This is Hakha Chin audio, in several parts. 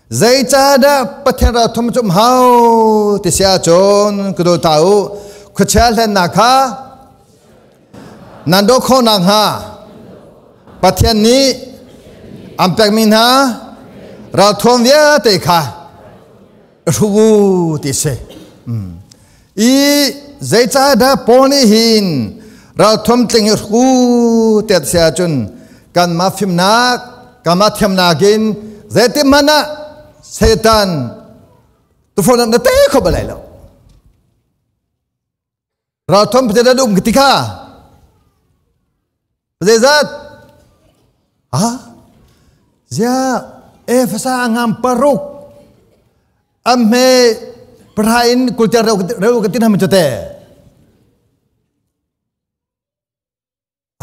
Zeicahdah Pathian ral thum cu um hau ti si ahcun ka daw ta u khuachia hlennak kha nan doh khawh nakhnga Pathian nih an pekmi hna ralthuam vialte kha hruk u ti si. I zeicahdah Paul nih hin ralthuam tling i hruk u ti si ahcun kanmah fimnak kanmah thiamnak in zeitihmanh ah Satan tufawn na tei kho bal lai lo. Ralthuam pete dan um ti kha zeizat ha zia efasa ngam paruk am he prain kulter reu ka tin ham chate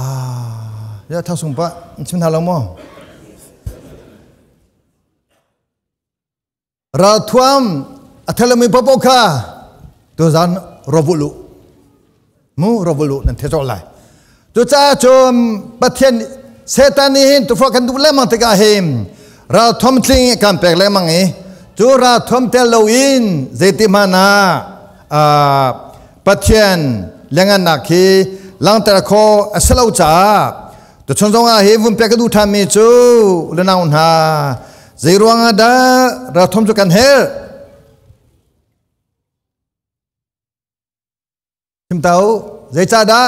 ah ya thang sung pa chim hna lo mo Ralthuam a thalomi paohpaoh kha tuzan rawul u. Mu rawul u nan the cawk lai. Cucaah cun Pathian Satan nih hin tufah kan duh lengmang tikah hin ralthuam tling kan pek lengmang i cu ralthuam tel loin zeiti hmanh ah Pathian lengannak hi langhter khawh a si lo caah tuchun zongah hi vun pek ka duh ṭhanmi cu lenau hna Zei ruangah dah ralthum cu kan herh? Chim ta u, zeicahdah?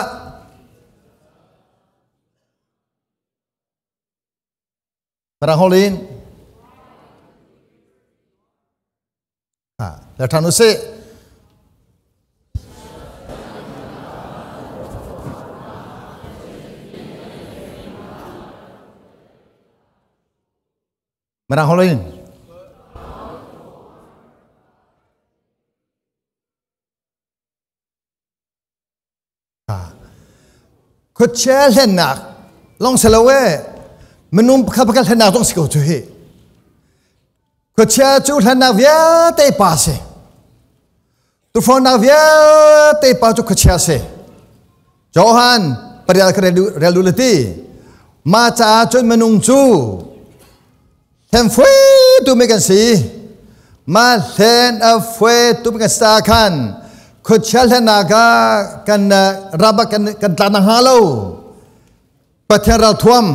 Mirang holh in. Ha, la ṭhan usih. Mirang holh in. Khuachia hlennak long si lo e minung pakhat pakhat hlennak zong si ko cu hi. Khuachia cu hlennak vialte pa si. Tufawnnak vialte pa cu khuachia si. Johan parial ka rel du lati. Ma caah cun minung cu hlen fue tu mi kan si. Ma hlen a fue tu mi kan sa khan khuachia hlennak ah kan raba kan kan tla na hnga lo. Pathian ralthuam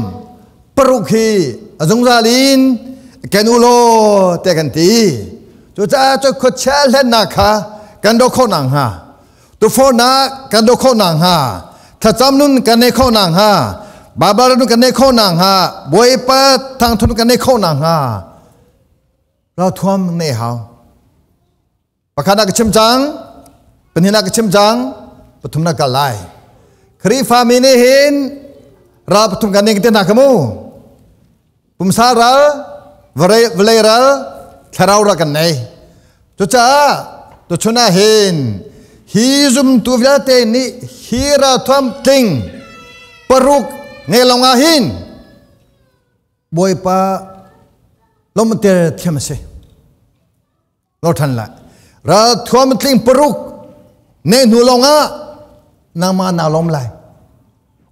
paruk hi a zungzal in ken u law te kan ti. Cucaah cu khuachia hlennak kha kan do khawh nakhnga, tufornak kan do khawh nakhnga, thlacam nun kan nei khawh nakhnga, Baibal nun kan nei khawh nakhnga, Bawipa thangthun kan nei khawh nakhnga, ralthuam nei hau. Pakhat ah ka chim cang, pahnih ah ka chim cang, pathum na kal lai. Khrihfa mi nih hin ral pathum kan ning te hna ka mu. Pumsa ral, vawlei ral, thlarau ral kan nei. Cucaah tuchun ah hin hi zumtu vialte nih hi ralthuam tling paruk ngei lawng ah hin Bawipa lawmter thiam a si. Lo ṭhan lai. Ral thuam tling paruk ne hnu lawngah nangmah naa lawm lai.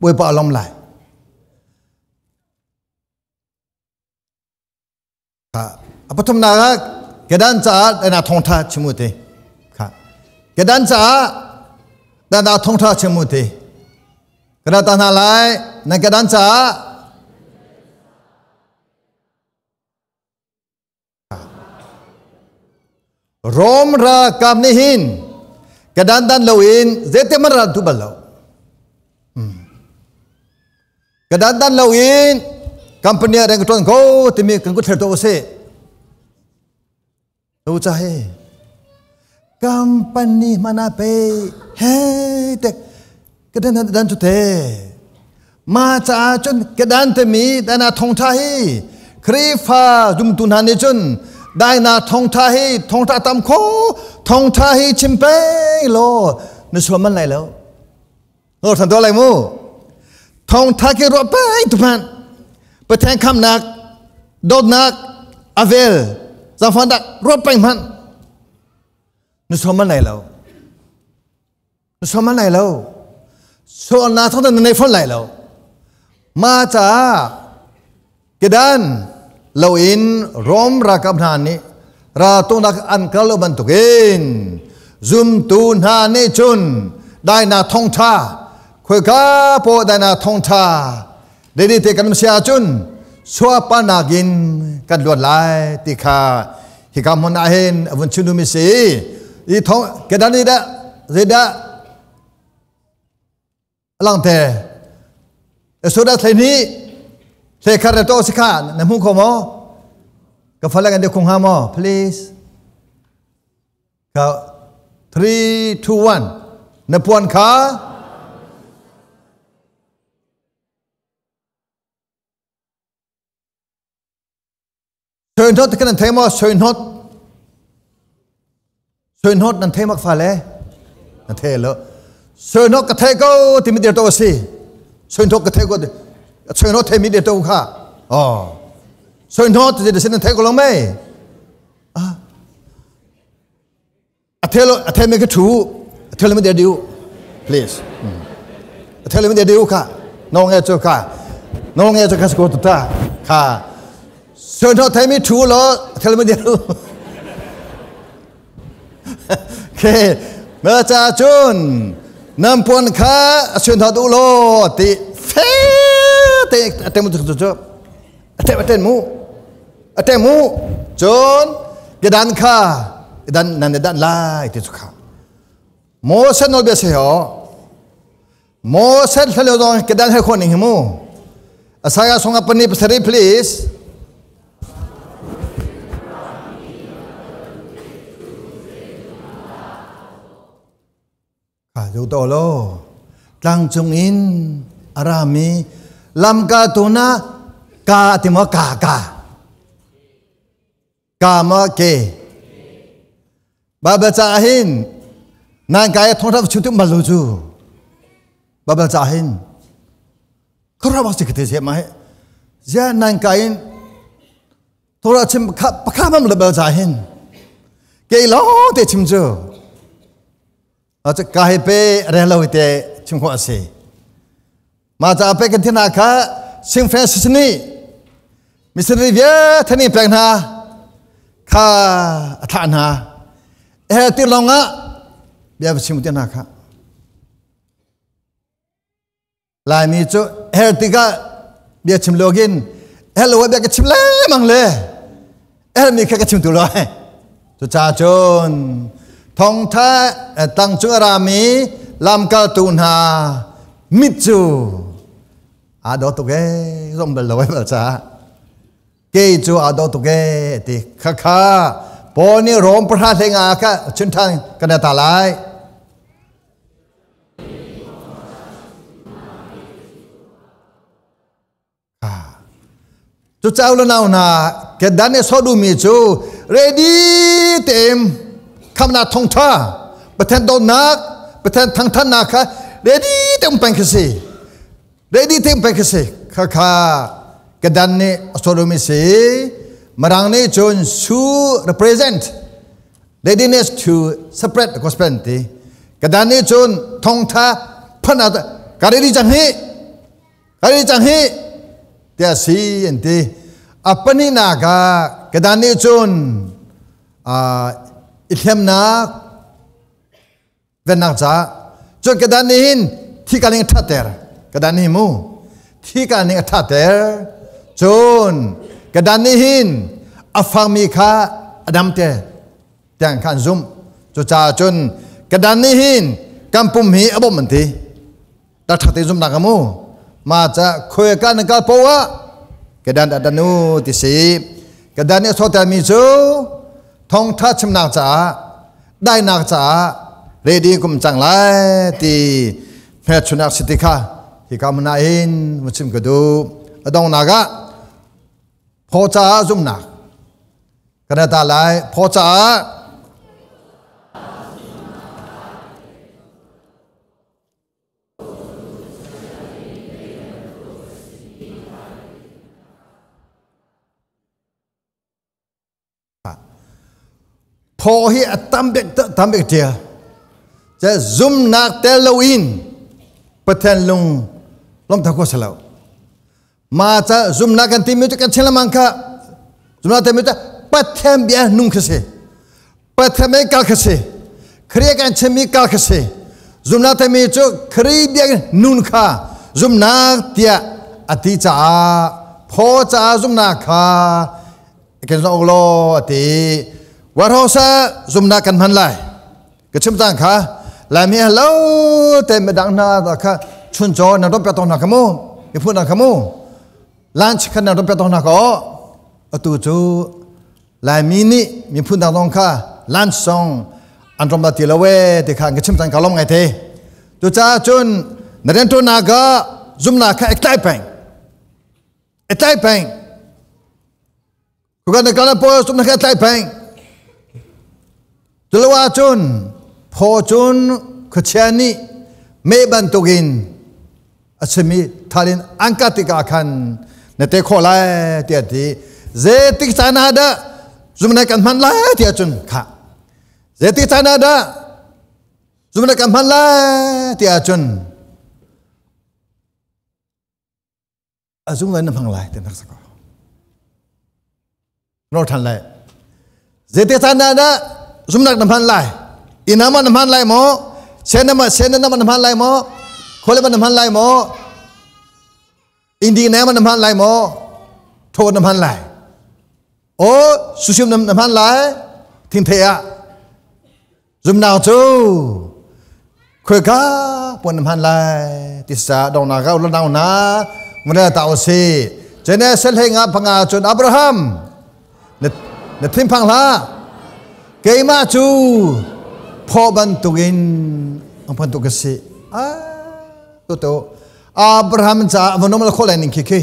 Bawipa a lawm lai. A pathumnak ah kedan caah dana thawngṭha chim u ti. Kha. Kedan caah dana thawngṭha chim u ti. Kana ta hna lai nan kedan caah Rom ralkap nih hin ka dandan loin zeitik hmanh ral tu bal lo. Ka dandan loin company ah rian ka ṭuan ko timi kan kut thler tuah usih. Lo ca he company hmanh ah pe he tek ka dan dan cu te. Ma caah cun kedan timi dainak thawngṭha hi Khrihfa zumtu hna nih cun dainak thawngṭha hi thawngṭha tam kho thawngṭha hi chim peng law na sual man lai lo. Ngor than to lai mu. Thawngṭha khi ruah peng tu hmanh Pathian khamnak dawtnak avel zaangfahnak ruah peng hmanh na sual man lai lo. Na sual man lai lo. Sualnak thawng na nei fawn lai lo. Ma caah kedan Loin Rom ralkap hna nih raltuknak an kal lo bantukin zumtu hna nih cun dainak thawngṭha khoika paoh dainak thawngṭha ready te kan si ahcun suapanak in kan luat lai ti kha hika hmun ah hin a vun chim duhmi si. I thong kedan nih dah zeidah langte Esoda thlei nih thlei khat le to si kha na hmu kho maw? Ka fale kan de khung ha maw? Please. Ka 3 2 1 na puan kha Soihnot kan nan thei maw? Soihnot. Soihnot nan thei mak fale? Nan thei lo. Soihnot ka thei ko timi dir to a si. Soihnot ka thei ko. Soihnot thei mi dir to kha. Oh. Soihnot ti sin nan thei ko lo mei? Ah. A thei lo, a thei mi ka thu. A thei lo mi dir diu. Please. A thei lo mi dir diu kha. No nge chu kha. No nge chu kha sko tu ta. Kha. Soihnot thei mi thu lo, a thei lo mi dir. Ke me cha chun nam puan kha a soihnot u lo ti fe te a te mu chu chu a te a te mu a te mu cun kedan kha dan nan dan lai ti chu kha Moses nawl bia se ho Moses hlalio dong kedan he khon ning hi mu Asaya songa pani pasari please. Ka zo to lo tlangcung in a rami lamkaltu na ka ti maw ka ka ka maw ke Bible ca hin nan kai thongthap chu tu mal lo cu Bible ca hin khuaruah si kate se ma he zia nan kai in Torah chim pakha mam le bel ca hin ke lo te chim cu ka he pe re lo te chim khawh a si. Ma ca pe kan thina kha Sing Francis nih missionary vialte nih pek hna kha a thlah hna. He ti lawng ah bia chim te hna kha. Laimi cu her tikah bia chim login hello bia ka chim lengmang le hermi kha ka chim tu lo. Cucaah cun thongtha tang cung a rami lamkaltu hna mit cu aa dawh tuk ee zong bal lo ai bal caah kei cu aa dawh tuk ee ti khakha Paul nih Rom pahra hlei nga kha chun ṭhan kan ta lai. Cucaah le nau hna kedan i sawh duhmi cu ready tein khamnak thawngṭha Pathian dawtnak Pathian thangthatnak kha ready te um peng khi si ready te um peng khi si khakha kedan nih a sawh duhmi si Mirang nih cun su represent readiness to spread the gospel ti kedan nih cun thawngṭha phun ka ready cang hi Kari cang hi tiah si an ti. A pahnihnak ah kedan nih cun i hliamnak vennak caah cun kedan nih hin thi ka ning a thatter kedan nih mu thi ka ning a thatter cun kedan nih hin a fangmi kha a damter tiang kha an zumh. Cucaah cun kedan nih hin kan pum hi a bawmh an ti. Taktak te zumnak mu ma ca khoi ka na kal poah kedan da danu ti si kedan ni so mi cu thongtha chimnak caah dainak caah ready kum cang lai ti hmelchunak si ti kha hi ka muna in mu chim ka du adong naga pho caah zumnak kana ta lai pho caah Phaw hi a tam bik tam bik ṭial. Ca zumnak tel loin Pathian lung lawmhter khawh si lo. Ma ca zumnak kan timi cu kan chim lengmang kha. Zumnak timi cu Pathian bia nung khi si. Pathian mei kal khi si. Khrih kan chimmi kal khi si. Zumnak timi cu Khrih bia nun kha zumnak tiah a ti caah phaw caah zumnak kha kan zong law a ti. Warhosa zumnak kan hman lai. Ka chim cang kha Laimi hello te midang hna kha chuncaw nan ron pe tong hna kha mu miphun hna kha mu lunch khan nan ron pe tong hna ko atu cu Laimi nih miphun dang zong kha lunch song an rom la ti lo we ti kha ka chim cang ka lom ngai te cucaah cun na riantuannak ka zumnak kha ek tlai peng ek tlai peng Kukan na kana pawl sum na kha tlai peng. Tulo ahcun phaw cun khuachia nih me bantukin a chimi thalin an ka tikah khan na te khawh lai tiah ti. Zeitik caan ah dah zumna kan hman lai tiah cun kha. Zeitik caan ah dah zumna kan hman lai tiah cun a zung na hmang lai ti nak sako nor than lai zeite caan dah dah zumnak na hman lai inama na hman lai maw senama senana na hman lai maw kholema na hman lai maw indi na na hman lai maw tho na hman lai o susim na hman lai thingthei ah Zumnak cu khoika puan na hman lai tisa dongnak ka ulan na muna ta o si Genesis hlei nga panga cun Abraham na thinphang hlah keimah cu phaw bantukin ang bantuk ka si ah tu tu Abraham ca vanom la kho lai ning khi khi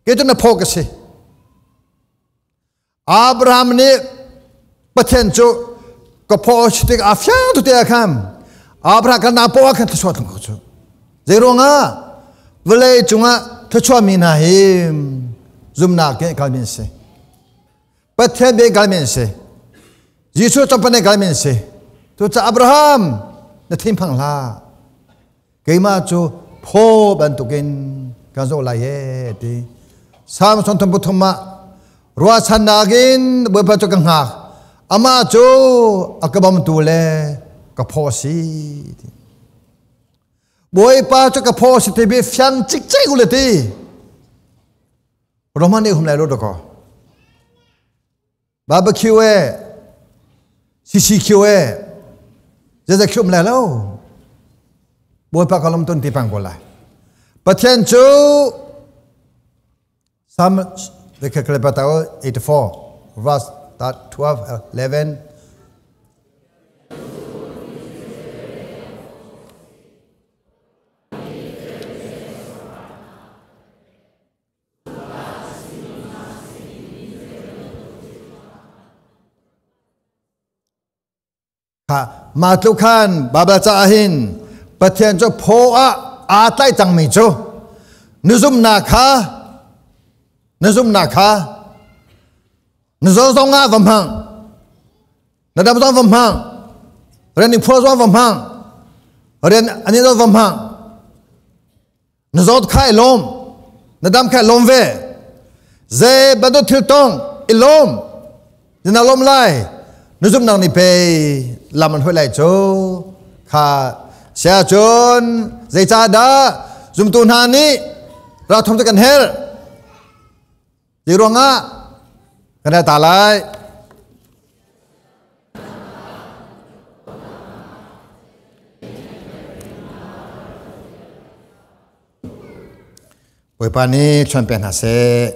ke tu na phaw ka si Abraham nih Pathian cu ka phaw si tik a fiang tu te ah khan Abraham kan na paw ah khan thluachuah tlung ko cu. Zei ruangah vawlei cungah thluachuah mi hna hi zumnak ke kalmi an si. Pathian be kalmi an si. Jesuh chompan e kalmi an si. Cucaah Abraham na thinphang hlah. Keimah cu phaw bantukin kan zoh lai e ti. Salm sawmthum pathum ah ruahchannak in Bawipa cu ka hngak. Amah cu a ka bawmtu le ka phaw a si ti. Bawipa cu ka phaw a si ti bi fiang cikcek u le ti. Roman nih hum lai lo dakaw. Barbecue e CCQ e zeizat khi um lai lo Bawipa ka lom ton ti pang ko lai Pathian cu Psalm 84 verse 12 11 Kha mah tluk khan Baibal caah hin Pathian cu phaw ah aa tlaih cangmi cu na zumhnak kha na zumhnak kha na zaw zong ah va hmang na dam zong va hmang rian in phuah zong va hmang rian an in va hmang Na zawt kha i lawm. Na dam kha i lawm ve. Zei bantuk thil tong i lawm. Na lawm lai. Na zumhnak nih pei lam an hruai lai cu. Kha sia cun zeicahdah zumtu hna nih ralthum cu kan herh. Ti ruangah kan ta lai. Bawipa nih chuan pe hna seh.